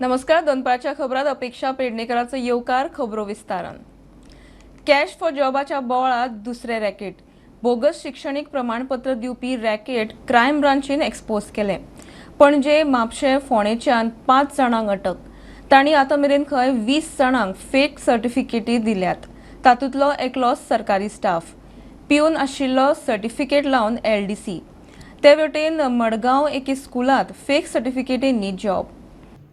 नमस्कार, दनपारच्या खबरात अपेक्षा पेडणेकराचो येवकार. खबरो विस्तारान. कॅश फॉर जॉबाच्या बोळात दुसरे रॅकेट. बोगस शिक्षणीक प्रमाणपत्र दिवपी रॅकेट क्रायम ब्रांचीन एक्सपोज केलें. पणजे, म्हापशें, फोंडेच्यान 5 जाणांक अटक. तांणी आतां मेरेन खंय 20 जाणांक फेक सर्टिफिकेटी दिल्यात. तातूंतलो एकलो सरकारी स्टाफ पिवन आशिल्लो सर्टिफिकेट लावन एलडीसी. ते वटेन मडगांव एके स्कुलांत fake सर्टिफिकेटींनी job.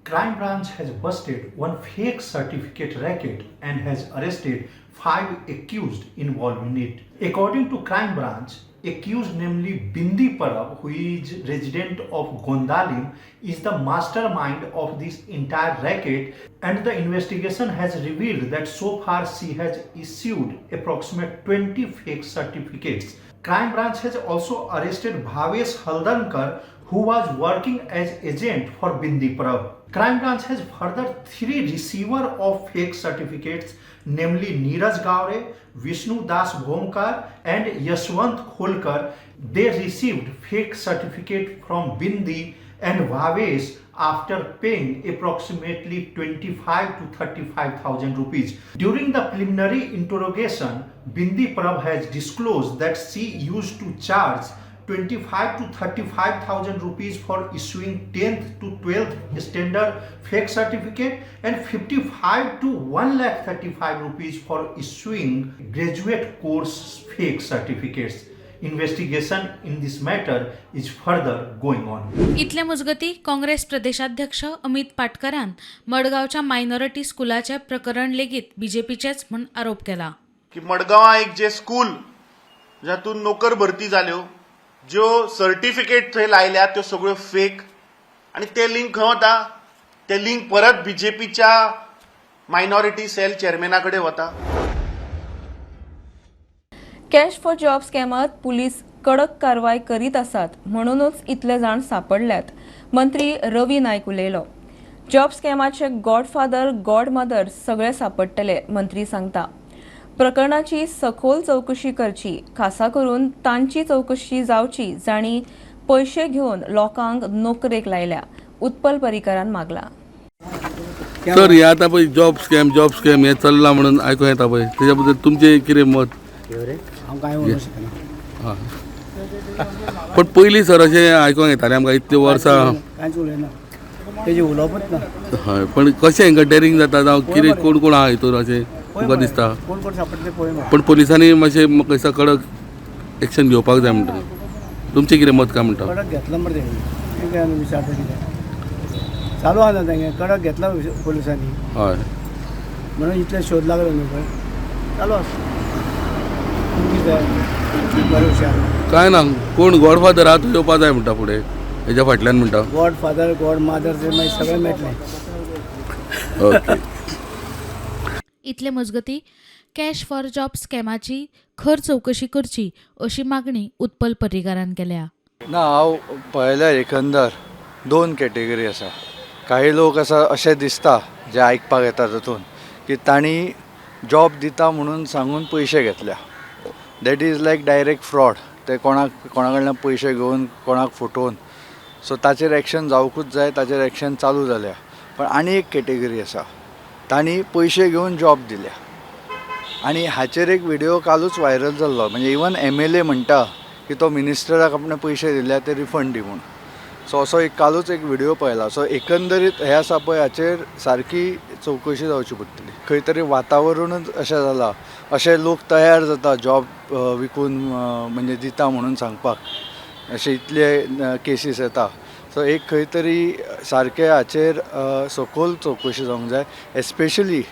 Crime Branch has busted one fake certificate racket and has arrested 5 accused involved in it. According to Crime Branch, accused namely Bindi Parab, who is resident of Gondalim, is the mastermind of this entire racket, and the investigation has revealed that so far she has issued approximate 20 fake certificates. Crime Branch has also arrested Bhavesh Haldankar, who was working as agent for Bindi Parab. Crime Branch has further 3 receiver of fake certificates, namely Neeraj Gawre, Vishnu Das Bhomkar and Yashwant Kholkar. They received fake certificate from Bindi and Bhavesh after paying approximately 25 to 35,000 rupees. During the preliminary interrogation, Bindi Parab has disclosed that she used to charge 25 to 35,000 rupees for issuing 10th to 12th standard fake certificate and 55 to 1 lakh 35 rupees for issuing graduate course fake certificates. Investigation in this matter is further going on. इतले मजगती, काँग्रेस प्रदेशाध्यक्ष अमित पाटकरान मडगांवच्या minority स्कुलाचे प्रकरण लेगीत बीजेपीचेच म्हूण आरोप केला. की मडगांवां एक जे स्कूल जातून नोकर भरती जाल्यो, ज्यो सर्टिफिकेट थंय लायल्या त्यो सगळ्यो फेक आनी ते लिंक खंय वता? ते लिंक परत बीजेपीच्या मायनॉरिटी सेल चेअरमॅना कडेन वता. कॅश फॉर जॉब स्कॅमात पुलीस कडक कारवाय करीत आसात, म्हणूनच इतले जाण सापडल्यात, मंत्री रवी नायक उलयलो. जॉब स्कॅमाचे गॉडफादर, गॉडमदर सगळे सापडटले, मंत्री सांगता. प्रकरणाची सखोल चवकशी करची, खासा करून तांची चवकशी जावची जांणी पयशे घेवन लोकांक नोकरेक लायल्या, उत्पल पर्रीकरान मागला. सर, हे आतां पळय जॉब स्कॅम, जॉब स्कॅम हे चल्ला म्हणून आयकूंक येता पळय, तेच्या बद्दल तुमचें कितें मत? हांव कांय उलोवंक शकना. आं, पण पयलीं सर अशें आयकूंक येतालें आमकां इतलीं वर्सां. कांयच उलयना, तेजें उलोवपूच ना. हय, पण कशें हांकां डेरिंग जाता जावं कितें, कोण कोण आहा हितून अशें तुमकां दिसता? कोण कोण सापडटे पळय मरे. पण पोलिसांनी मातशें म्हाका दिसता कडक एक्शन घेवपाक जाय म्हणटा. तुमचें कितें मत काय म्हणटा? कडक घेतला मरे तेणी. तेंकां आमी विचारता कितें चालू आहा ना. तेंगे कडक घेतला पोलिसांनी. म्हणून इतले शोध लागलो न्हू पळय, चालू आसा. तुमकां कितें जाय? बरें, हुशार. काय ना, कोण गॉडफादर आहा तो येवपा जाय म्हणटा फुडें हेज्या फाटल्यान म्हणटा. गॉड फादर, गॉड मादर ते मागीर सगळें मेळटलें. ओके. इतले मजगती, कॅश फॉर जॉब स्कॅमाची खर चवकशी करची अशी मागणी उत्पल पर्रीकारान केल्या. ना, हांव पळयल्यार एकंदर दोन कॅटेगरी आसा. काही लोक आसा अशें दिसता, जे आयकपाक येता तातूंत की तांणी जॉब दिता म्हणून सांगून पयशे घेतल्या. That is like direct fraud. ते कोणाक कोणा कडल्यान पयशे घेवन कोणाक फटोवन, सो ताचेर एक्शन जावकूच जाय. ताचेर एक्शन चालू जाल्या. पण आनी एक कॅटेगरी आसा, तांणी पयशे घेवन जॉब दिल्या आनी हाचेर एक व्हिडिओ कालूच व्हायरल जाल्लो. म्हणजे इवन एमएलए म्हणटा की तो मिनिस्टराक आपणे पयशे दिल्या ते रिफंड दी म्हूण. सो असो एक कालूच एक व्हिडिओ पळयला. सो एकंदरीत हें आसा पळय, हाचेर सारकी चवकशी जावची पडटली. खंय तरी वातावरणूच अशें जालां, अशे लोक तयार जाता जॉब विकून म्हणजे दिता म्हणून सांगपाक. अशे इतले केसीस येता. सो एक खंय तरी सारकें हाचेर सखोल चवकशी जावंक जाय, एस्पेशली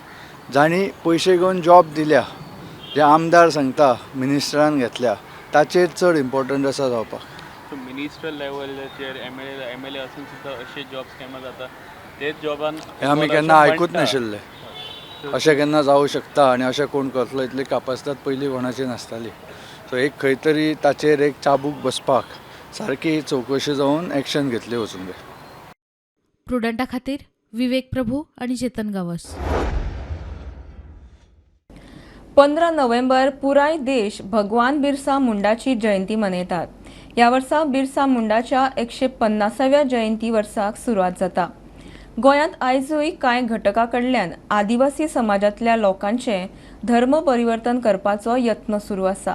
जांणी पयशे घेवन जॉब दिल्या, जे आमदार सांगता मिनिस्टरान घेतल्या, ताचेर चड इम्पोर्टंट आसा जावपाक. सो मिनिस्टर लेवलाचेर एमएलए, एमएलए असून सुद्दां अशे जॉब स्कॅमां जाता, तेच जॉबान. हें आमी केन्ना आयकूच नाशिल्लें अशें केन्ना जावं शकता आनी अशें कोण करतलो इतली कापास्ताद पयलीं कोणाची नासताली. सो एक खंय तरी ताचेर एक चाबूक बसपाक सारकी चवकशी जावन एक्शन घेतली वचूंक जाय. प्रुडंटा खातीर विवेक प्रभू आणि चेतन गावस. 15 नोव्हेंबर पुराय देश भगवान बिरसा मुंडाची जयंती मनयतात. ह्या वर्सा बिरसा मुंडाच्या 150व्या जयंती वर्साक सुरवात जाता. गोंयांत आयजूय कांय घटकां कडल्यान आदिवासी समाजांतल्या लोकांचें धर्म परिवर्तन करपाचो यत्न सुरू आसा.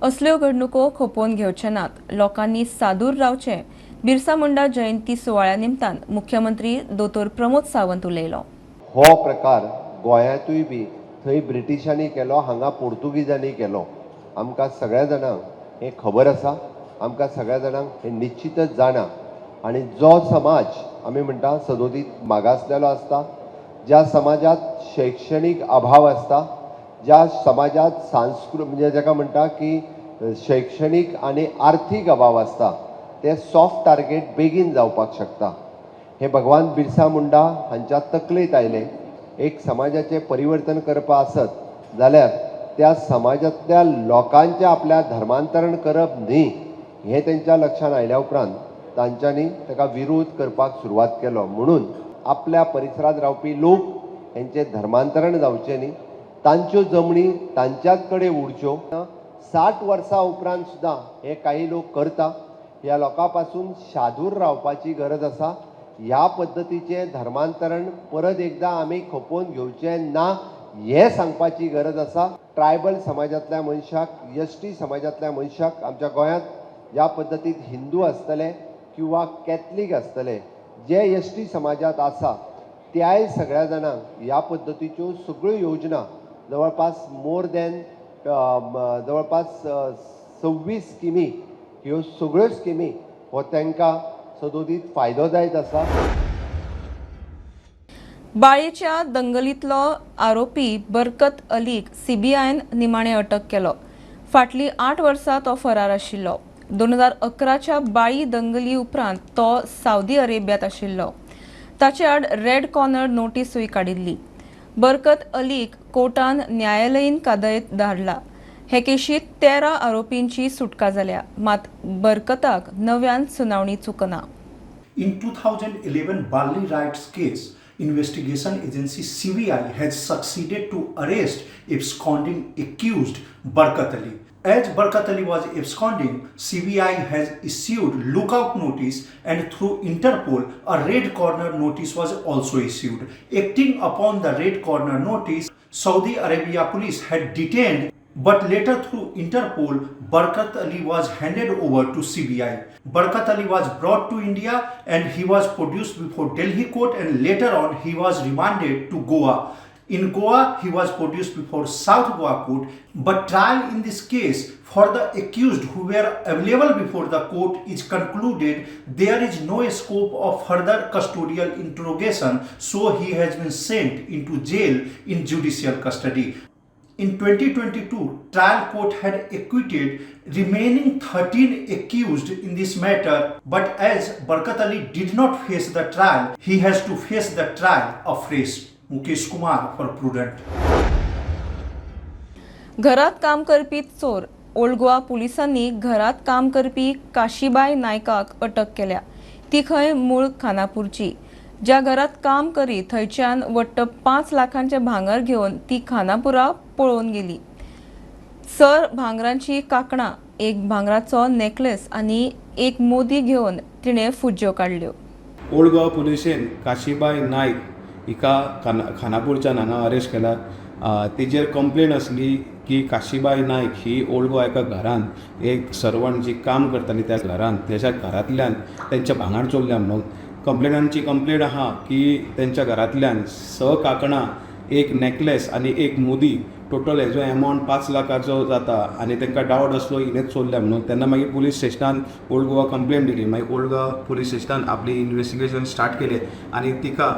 असल्यो घडणुको खपोवन घेवचे नात, लोकांनी सादूर रावचें. बिरसा मुंडा जयंती सुवाळ्या निमतान मुख्यमंत्री दोतोर प्रमोद सावंत उलयलो. हो प्रकार गोंयांतूय बी थंय ब्रिटिशांनी केलो, हांगा पोर्तुगीजांनी केलो. आमकां सगळ्या जाणांक हें खबर आसा, आमकां सगळ्या जाणांक हें निश्चितच जाणा. आनी जो समाज आमी म्हणटा सदोदीत मागासलेलो आसता, ज्या समाजात शैक्षणीक अभाव आसता, ज्या समाजात सांस्कृ म्हणजे जाका म्हणटा की शैक्षणीक आनी आर्थीक अभाव आसता, ते सॉफ्ट टार्गेट बेगीन जावपाक शकता. हे भगवान बिरसा मुंडा हांच्या तकलेंत आयलें. एक समाजाचें परिवर्तन करपा आसत जाल्यार त्या समाजांतल्या लोकांचें आपल्या धर्मांतरण करप न्ही हें तेंच्या लक्षांत आयल्या उपरांत तांच्यांनी ताका विरोध करपाक सुरवात केलो. म्हणून आपल्या परिसरांत रावपी लोक हेंचें धर्मांतरण जावचें न्ही, तांच्यो जमणी तांच्याच कडेन उरच्यो. 60 वर्सां उपरांत सुद्दां हे काही लोक करता. ह्या लोकां पासून शादूर रावपाची गरज आसा. ह्या पद्दतीचें धर्मांतरण परत एकदां आमी खपोवन घेवचें ना हें सांगपाची गरज आसा. ट्रायबल समाजांतल्या मनशाक, एसटी समाजांतल्या मनशाक आमच्या गोंयांत ज्या पद्दतीन हिंदू आसतले किंवा कॅथलीक आसतले, जे एसटी समाजांत आसा त्याय सगळ्या जाणांक ह्या पद्दतीच्यो सगळ्यो योजना जवळपास मोर दॅन जवळपास 26 स्किमी, ह्यो सगळ्यो स्किमी हो तांकां सदोदीत फायदो जायत आसा. बाळीच्या दंगलीतलो आरोपी बरकत अलीक सीबीआयन निमाणे अटक केलो. फाटली 8 वर्सां तो फरार आशिल्लो. 2011च्या बाळी दंगली उपरांत तो सावदी अरेबियांत आशिल्लो. ताचे आड रेड कॉर्नर नोटीसूय काडिल्ली. बरकत अलीक कोर्टान न्यायालयीन कादयेंत धाडला. हे केशींत 13 आरोपींची सुटका जाल्या, मात बरकताक नव्यान सुनावणी चुकना. In 2011 Balli riots case, investigation agency CBI has succeeded to arrest absconding accused Barkat Ali. As Barkat Ali was absconding, CBI has issued lookout notice and through Interpol a red corner notice was also issued. Acting upon the red corner notice, Saudi Arabia police had detained, but later through Interpol, Barkat Ali was handed over to CBI. Barkat Ali was brought to India and he was produced before Delhi court, and later on he was remanded to Goa. In Goa, he was produced before South Goa court, but trial in this case for the accused who were available before the court is concluded. There is no scope of further custodial interrogation, so he has been sent into jail in judicial custody. In 2022, trial court had acquitted remaining 13 accused in this matter, but as Barkat Ali did not face the trial, he has to face the trial afresh. Mukesh Kumar for Prudent. घरात काम करपी चोर. Old Goa पुलिसांनी घरात काम करपी काशीबाय नायकाक अटक केल्या. ती खंय मूळ खानापूरची. ज्या घरात काम करी थंयच्यान वट्ट 5 लाखांचे भांगर घेवन ती खानापुरा पळोवन गेली. सर भांगरांची कांकणां, एक भांगराचो नेकलेस आनी एक मोदी घेवन तिणें फुज्ज्यो काडल्यो. ओल्ड गोवा पुलिशेन काशीबाय नायक हिका खानापूरच्यान हांगा अरेस्ट केला. तेजेर कंप्लेन आसली की काशीबाय नायक ही ओल्ड गोवा एका घरान एक सर्वंट जी काम करताली त्या घरान तेच्या घरांतल्यान तेंच्या भांगर चोरल्या म्हणून. कंप्लेनंटची कंप्लेन आहा की तेंच्या घरांतल्यान 6 कांकणां, एक नेकलेस आनी एक मुदी, टोटल हेजो एमावंट 5 लाखाचो जाता आनी तांकां डावट आसलो हिणेच चोरल्या म्हणून. तेन्ना मागीर पुलीस स्टेशनान ओल्ड गोवा कंप्लेन दिली. मागीर ओल्ड गोवा पुलीस स्टेशनान आपली इन्वेस्टिगेशन स्टार्ट केलें आनी तिका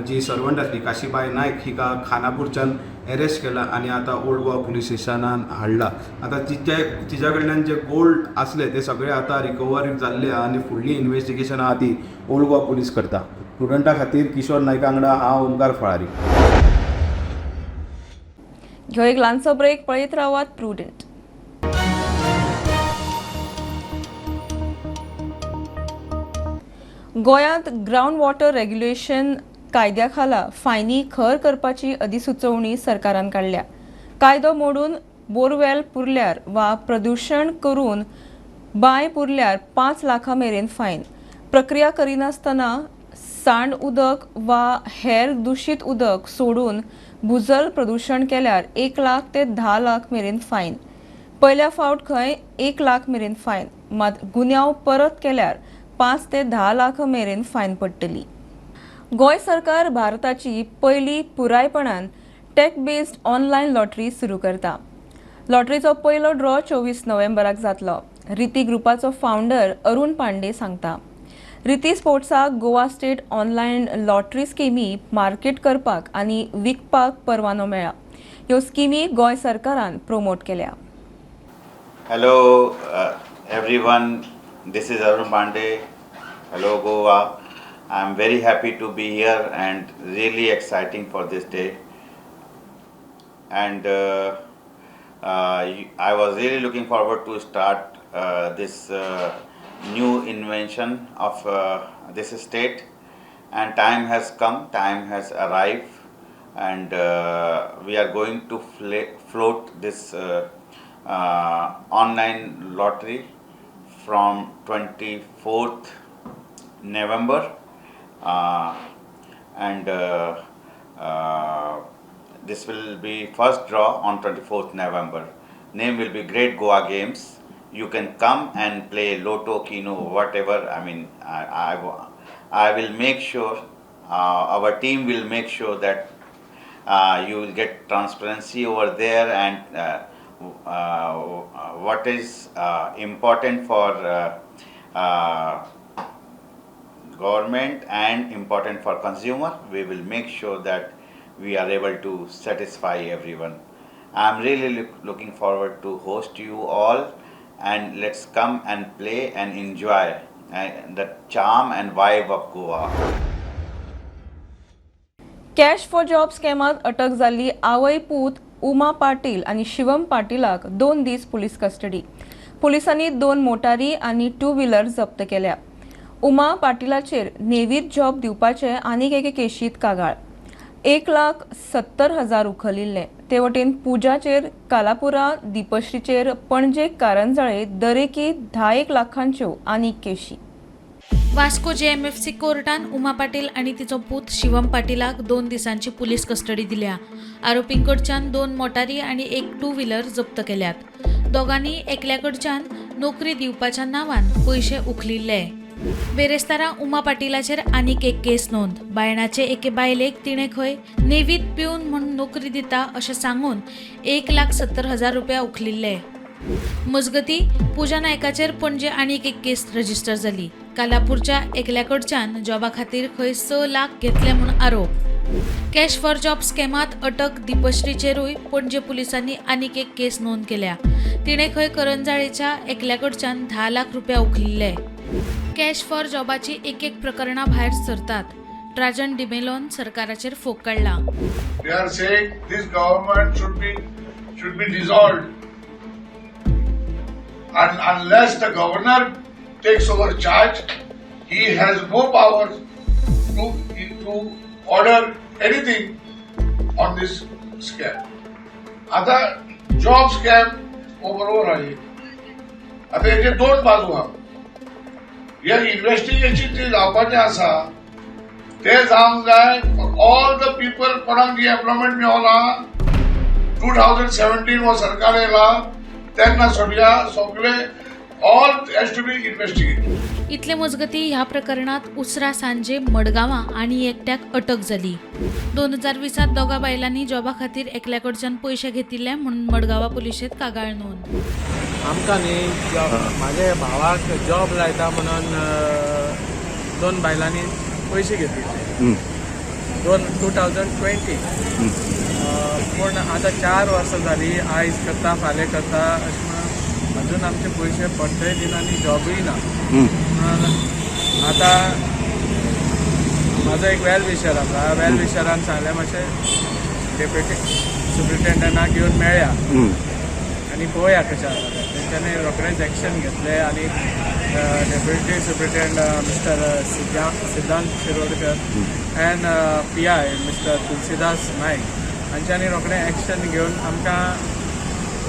जी सर्वंट आसली काशीबाय नायक हिका खानापूरच्यान एरेस्ट केला आनी आतां ओल्ड गोवा पुलीस स्टेशनान हाडला. आतां तिच्या कडल्यान जे गोल्ड आसले ते सगळे आतां रिकवर जाल्ले आहा आनी फुडली इन्वेस्टिगेशन आहा ती ओल्ड गोवा पुलीस करता. प्रुडंटा खातीर किशोर नायका वांगडा हांव ओमकार फळारी. ह्यो एक ल्हानसो ब्रेक, पळयत रावात प्रुडंट. गोंयांत ग्रावंड वॉटर रेग्युलेशन कायद्या खाला फायनी खर करपाची अधिसुचोवणी सरकारान काडल्या. कायदो मोडून बोरवेल पुरल्यार वा प्रदूशण करून बांय पुरल्यार 5 लाखां मेरेन फायन. प्रक्रिया करिनासतना सांड उदक वा हेर दुशीत उदक सोडून भूजल प्रदूशण केल्यार 1 लाख ते 10 लाख मेरेन फायन. पयल्या फावट खंय 1 लाख मेरेन फायन, मात गुन्यांव परत केल्यार 5 ते 10 लाख मेरेन फायन पडटली. गोंय सरकार भारताची पयली पुरायपणान टॅक बेस्ड ऑनलायन लॉटरी सुरू करता. लॉटरीचो पयलो ड्रॉ 24 नोव्हेंबराक जातलो. रिती ग्रुपाचो फावंडर अरुण पांडे सांगता, रिती स्पोर्ट्साक गोवा स्टेट ऑनलायन लॉटरी स्किमी मार्केट करपाक आनी विकपाक परवानो मेळ्ळा. ह्यो स्किमी गोंय सरकारान प्रोमोट केल्या. Hello everyone, this is Arun Pandey. Hello Goa. I am very happy to be here and really exciting for this day. And I was really looking forward to start this new invention of this state, and time has come, time has arrived, and we are going to float this online lottery from 24th November, and this will be first draw on 24th November. Name will be Great Goa Games. You can come and play Lotto, Keno, whatever. I mean, I will make sure, our team will make sure that you will get transparency over there, and what is important for government and important for consumer. We will make sure that we are able to satisfy everyone. I am really looking forward to host you all, and let's come and play and enjoy the charm and vibe of Goa. Cash for job स्कॅमात अटक जाल्ली आवय पूत उमा पाटील आनी शिवम पाटीलाक 2 दीस police custody. पुलिसांनी 2 मोटारी आनी 2 wheeler जप्त केल्या. उमा पाटीलाचेर नेव्हीत जॉब दिवपाचे आनीक एके केशीत कागाळ. 1,70,000 उखलिल्ले. ते वटेन पुजाचेर कालापुरा, दीपश्रीचेर पणजे कारंजाळे दरेकी 10 लाखांच्यो आनीक केशी. वास्को जेएमएफसी कोर्टान उमा पाटील आनी तिचो पूत शिवम पाटीलाक 2 दिसांची पुलीस कस्टडी दिल्या. आरोपींकडच्यान 2 मोटारी आनी 1 टू व्हीलर जप्त केल्यात. दोगांनी एकल्या कडच्यान नोकरी दिवपाच्या नांवान पयशे उखलिल्ले. बेरेस्तारा उमा पाटीलाचेर आनीक एक केस नोंद. बायणाचे एके बायलेक तिणें खंय नेव्हीत पिवन म्हूण नोकरी दिता अशें सांगून 1,70,000 रुपया उखलिल्ले. मजगती पूजा नायकाचेर पणजे आनीक एक केस रजिस्टर जाली. कालापूरच्या एकल्या कडच्यान जॉबा खातीर खंय 6 लाख घेतले म्हूण आरोप. कॅश फॉर जॉब स्कॅमात अटक दीपश्रीचेरूय पणजे पुलिसांनी आनीक एक केस नोंद केल्या. तिणें खंय करंजाळेच्या एकल्या कडच्यान 10 लाख रुपया उखलिल्ले. कॅश फॉर जॉबाची एक एक प्रकरणां भायर सरतात. ट्राजन डिमेलोन सरकाराचेर फोग काडला. They are saying this government should be dissolved. And unless the governor takes over charge, he has no power to order anything on this scam. आता जॉब स्कॅम हो बरोबर आहे. आता हेचे दोन बाजू आहा. हे इन्व्हेस्टिगेशन जे जावपाचें आसा ते जावंक जाय फॉर ऑल the people कोणाक जी एम्प्लॉयमेंट मेळना. 2017 हो सरकार येयला तेन्ना सोडया सगळे, all has to be investigate. इतले मजगती ह्या प्रकरणात उसरा सांजे मडगांवां आनी एकट्याक अटक जाली. 2020 दोगा बायलांनी जॉबा खातीर एकल्या कडच्यान पयशे घेतिल्ले म्हणून मडगांवा पुलिशेंत कागाळ नोंद. आमकां न्ही जॉब, म्हाजे भावाक जॉब लायता म्हणून दोन बायलांनी पयशे घेतिल्ले दोन 2020. पूण आतां 4 वर्सां जालीं, आयज करता फाल्यां करता अशें म्हणून अजून आमचे पयशे परतय दिना आनी जॉबूय ना. म्हणून आतां म्हाजो एक वेल विशर आसा. वेल विशरान सांगलें मातशें डेप्युटी सुप्रिटेंडंटाक येवन मेळया आनी पळोवया कशें आसा तें. तेंच्यांनी रोखडेंच एक्शन घेतलें आनी Deputy Superintendent Mister Siddhant Shirodkar and PI Mister Tulsidas Naik हांच्यांनी रोखडें एक्शन घेवन आमकां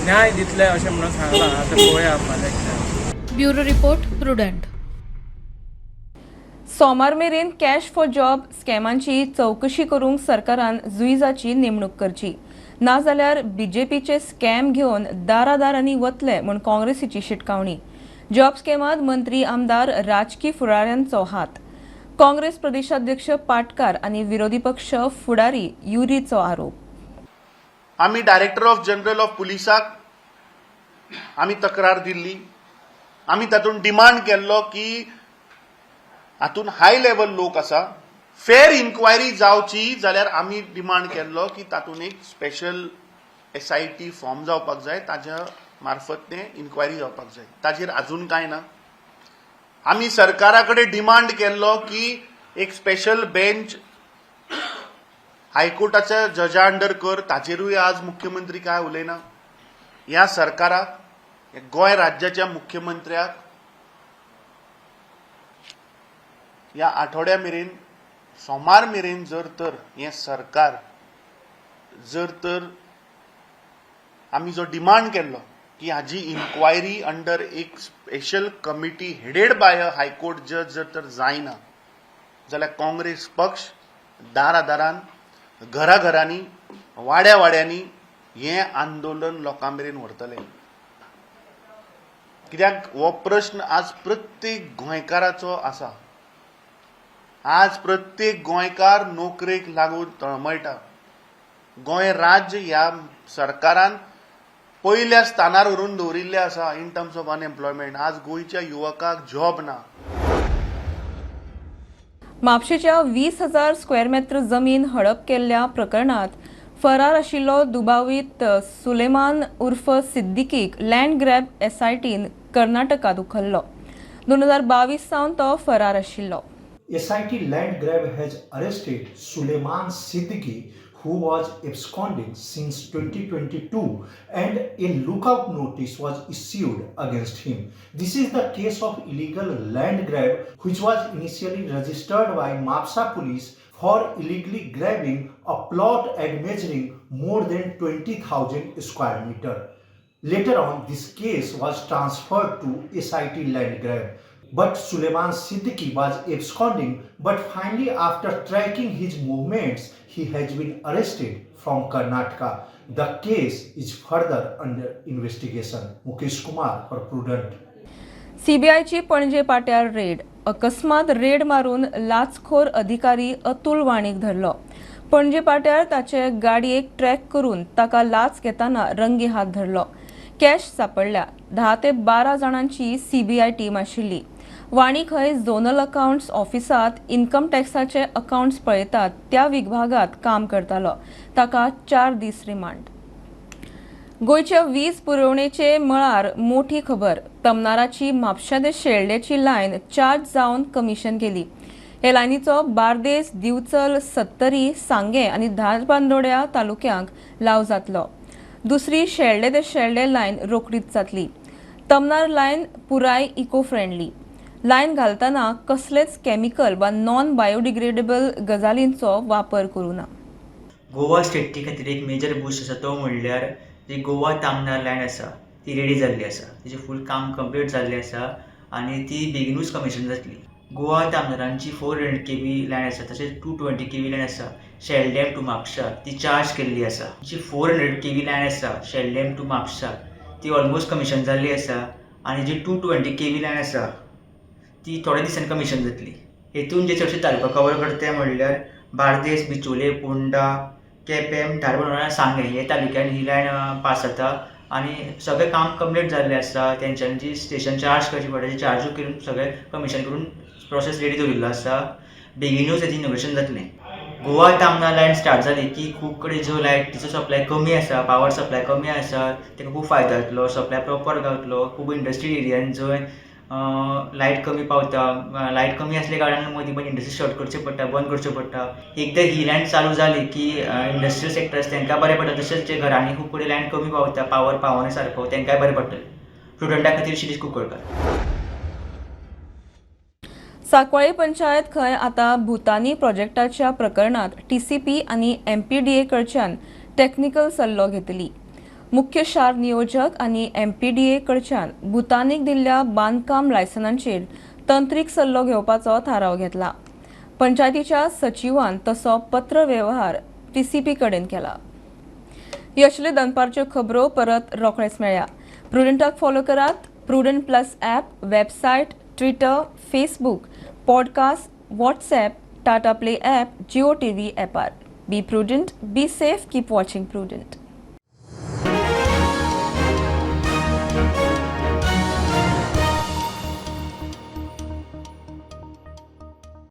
न्याय दितले अशें म्हणून सांगलां. आतां पळोवया फाल्यां कितें. Bureau report, prudent. सोमार मेरेन कॅश फॉर जॉब स्कॅमांची चवकशी करूंक सरकारान जुईजाची नेमणूक करची, नाजाल्यार बीजेपीचे स्कॅम घेवन दारादारांनी वतले म्हूण काँग्रेसीची शिटकावणी. जॉब स्कॅमांत मंत्री, आमदार, राजकी फुडाऱ्यांचो हात. काँग्रेस प्रदेशाध्यक्ष पाटकार आनी विरोधी पक्ष फुडारी युरीचो आरोप. आमी डायरेक्टर ऑफ जनरल ऑफ पुलिसाक आमी तक्रार दिल्ली. आमी तातूंत डिमांड केल्लो की हातूंत हाय लेवल लोक आसा, फेर इन्क्वायरी जावची जाल्यार आमी डिमांड केल्लो की तातूंत एक स्पेशल SIT form जावपाक जाय, ताज्या मार्फत तें इन्क्वायरी जावपाक जाय. ताजेर आजून कांय ना. आमी सरकारा कडेन डिमांड केल्लो की एक स्पेशल बेंच हायकोर्टाच्या जजा अंडर कर, ताजेरूय आज मुख्यमंत्री काय उलयना. ह्या सरकाराक, गोंय राज्याच्या मुख्यमंत्र्याक ह्या आठवड्या मेरेन, सोमार मेरेन जर तर हें सरकार जर तर आमी जो डिमांड केल्लो की हाजी इन्क्वायरी अंडर एक special committee headed by a high court जज जर तर जायना जाल्यार काँग्रेस पक्ष दारादारान, घराघरांनी, वाड्या वाड्यांनी हें आंदोलन लोकां मेरेन व्हरतले. कित्याक हो प्रश्न आज प्रत्येक गोंयकाराचो आसा. आज प्रत्येक गोंयकार नोकरेक लागून तळमळटा. गोंय राज्य ह्या सरकारान पयल्या स्थानार व्हरून दवरिल्लें आसा इन टर्म्स ऑफ अनएम्प्लॉयमेंट. आज गोंयच्या युवकाक जॉब ना. म्हापशेच्या 20,000 स्क्वेअर मेत्र जमीन हडप केल्ल्या प्रकरणात फरार आशिल्लो दुबावीत सुलेमान उर्फ सिद्दीकीक लँड ग्रॅब एसआयटीन कर्नाटकांत उखल्लो. 2022 सावन तो फरार आशिल्लो. SIT land grab has arrested Suleiman Siddiqui, who was absconding since 2022, and a lookout notice was issued against him. This is the case of illegal land grab, which was initially registered by Mapsa police for illegally grabbing a plot admeasuring more than 20,000 square meter. Later on, this case was transferred to SIT land grab. But Suleiman Siddiqui was absconding, but finally after tracking his movements, he has been arrested from Karnataka. The case is further under investigation. Mukesh Kumar for Prudent. सीबीआयची पणजे पाट्यार raid. अकस्मात raid मारून लाचखोर अधिकारी अतुल वाणीक धरलो. पणजे पाट्यार ताचे गाडयेक track करून ताका लाच घेतना रंगे हात धरलो. कॅश सापडल्या. 10 ते 12 जाणांची सीबीआय टीम आशिल्ली. वाणी खंय झोनल अकाउंट्स ऑफिसात इन्कम टॅक्साचे अकाउंट्स पळयतात त्या विभागात काम करतालो. ताका 4 दीस रिमांड. गोंयच्या वीज पुरवणेचे मळार मोठी खबर. तमनाराची म्हापशा ते शेल्डेची लायन चार्ज जावन कमिशन केली. हे लायनीचो बार्देस, दिवचल, सत्तरी, सांगें आनी धारबांदोड्या तालुक्यांक लाव जातलो. दुसरी शेल्डे ते शेल्डे लायन रोखडीच जातली. तमनार लायन पुराय इको फ्रेंडली. लायन घालतना कसलेच केमिकल वा नॉन बायोडिग्रेडेबल गजालींचो वापर करूं ना. गोवा स्टेटी खातीर एक मेजर बूस्ट आसा तो म्हणल्यार जी गोवा तामनार लायन आसा ती रेडी जाल्ली आसा. तिचें फूल काम कंप्लीट जाल्लें आसा आनी ती बेगिनूच कमिशन जातली. गोवा तामनारांची 400 kV line आसा, तशेंच 220 kV line आसा शेल्डेम टू म्हापसा, ती चार्ज केल्ली आसा. जी 400 kV line आसा शेल्डेम टू म्हापसा ती ऑलमोस्ट कमिशन जाल्ली आसा आनी जी 220 kV line आसा ती थोड्या दिसांनी कमिशन जातली. हेतून जे चडशे तालुका कवर करता ते म्हणल्यार बार्देस, बिचोले, पोंडा, केपें, धारबांदोडा, सांगें हे तालुक्यान ही लायन पास जाता आनी सगळें काम कंप्लीट जाल्लें आसा. तेंच्यांनी जी स्टेशन चार्ज करची पडटा ती चार्जूय करून सगळें कमिशन करून प्रोसेस रेडी दवरिल्लो आसा. बेगिनूच हेजें इनोग्रेशन जातलें. गोवा तामनार लायन स्टार्ट जाली की खूब कडेन ज्यो लायटीचो सप्लाय कमी आसा, पावर सप्लाय कमी आसा, ताका खूब फायदो जातलो. सप्लाय प्रोपर गावतलो. खूब इंडस्ट्रियल एरियान जंय लायट कमी पावता, लायट कमी आसल्या कारणान मदीं मदीं इंडस्ट्री शट करच्यो पडटा, बंद करच्यो पडटा. एकदां ही लायन चालू जाली की इंडस्ट्रियल सेक्टर्स तांकां बरें पडटा, तशेंच जे घरांनी खूब कडेन लायन कमी पावता, पावर पावना सारको, तांकांय बरें पडटलें. प्रुडंटा खातीर शिरीष कुंकळकर. साकवाळी पंचायत खंय आतां भूतानी प्रोजेक्टाच्या प्रकरणात TCP आनी MPDA कडच्यान टॅक्निकल सल्लो घेतली. मुख्य शार नियोजक आनी MPDA कडच्यान भूतानीक दिल्ल्या बांदकाम लायसनांचेर तंत्रीक सल्लो घेवपाचो थाराव घेतला. पंचायतीच्या सचिवान तसो पत्र व्यवहार टीसीपी कडेन केला. ही आशिल्ल्यो दनपारच्यो खबरो. परत रोखडेच मेळया. प्रुडंटाक फॉलो करात Prudent Plus app, website, Twitter, Facebook, podcast, WhatsApp, Tata Play app, Jio TV ॲपार. Be prudent, be safe, keep watching Prudent.